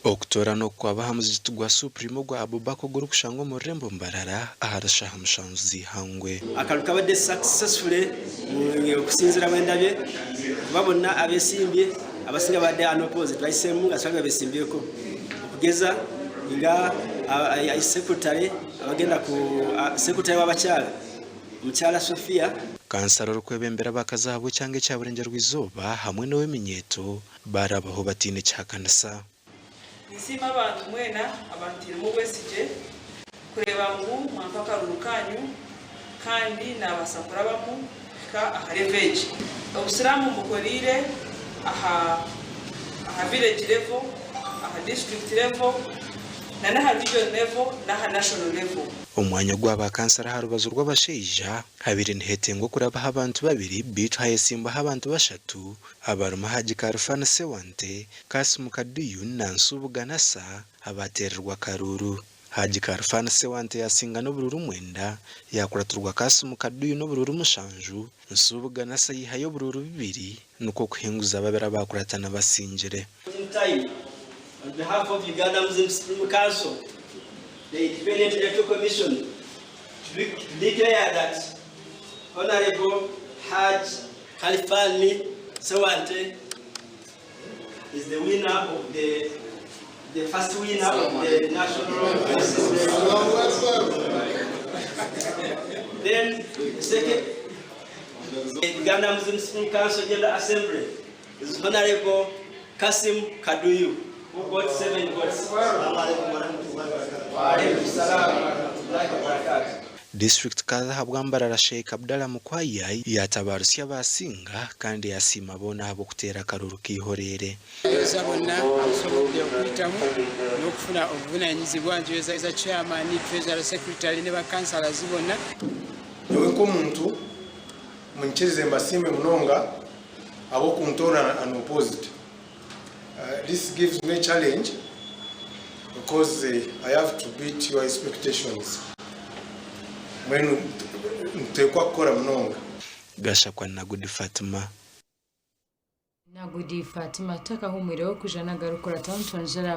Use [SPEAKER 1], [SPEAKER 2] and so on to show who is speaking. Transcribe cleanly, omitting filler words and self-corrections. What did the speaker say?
[SPEAKER 1] Okutoorana oku kwaba aha muzigiti gwa Supreme ogwa Abubakar ogurikushangwa omu rurembo Mbarara ahari shaaha mushanju z'eihangwe.
[SPEAKER 2] Akalulu kabadde successfully okusinzira bwendabye kuba bonna abesimbye abasinga babadde unopposed bahisemu nga tibali babesimbyeko okugeza nga secretary abagenda ku secretary w'abakyala omukyala Sophia.
[SPEAKER 1] Kansara orikwebembera abakazi ahabw'ekyanga ekya Burengyerwa-izooba hamwe n'ow'eminyeeto Baarabaho bataine kihakanisa.
[SPEAKER 3] Ninsiima abantu mwena abantairemu obwesigye kureeba ngu mwampa akaruru kaanyu kandi naabaasa kurabamu kuhika aha level egi. Obusiraamu mbukoreire aha aha village level, aha district level na n'aha region level n'aha national level.
[SPEAKER 1] Omwanya gwa ba kansara aha rubaju rw'abashaija habaire nihetengwa okurabaho abantu babiri beitu hayetsimbwaho abantu bashatu Abarimu Hajji Khalfan Ssewante, Kassim Kaduyu na Nsubuga Nasser abateererwa akaruuru. Hajji Khalfan Ssewante yasinga n'oburuuru mwenda, yakuratirwa Kassim Kaduyu n'oburuuru mushanju, Nsubuga Nasser yaihayo oburuuru bubiri nikwo kuhinguza babiri abakuratana basingire.
[SPEAKER 2] In time, on behalf of Uganda Muslim Supreme Council, the Independent Electoral Commission to declare that Honourable Hajj Khalifan Ssewante is the winner of the the first winner of the national Then the second the Uganda Muslim Supreme Council General Assembly is Honorable Kasim Kaduyu who got seven votes. Wa alaikum salam wa rahmatullahi wa barakatuh.
[SPEAKER 1] Disiturikiti Kadhi ahabwa Mbarara Sheikh Abdallah Mukwaya yatabarutsya abasinga kandi yasiima boona ahabw'okuteera akaruuru k'eihoreere.
[SPEAKER 4] Njoza bonna abasobodde okuyitamu n'okufuna obuvunanyizibwa, njoza chairman, treasurer, secretary ne ba councillors bonna.
[SPEAKER 5] Nyowe nk'omuntu munyikirize mbasiime munonga ahabw'okuntoorana unopposed. This gives me a challenge because I have to beat your expectations. Mbwenu nituteekwa kukora munonga.
[SPEAKER 1] Gashakwa Nagudi Fatima.
[SPEAKER 6] Nagudi Fatima takahumwireho kwija nagarukurataho nitwongyera.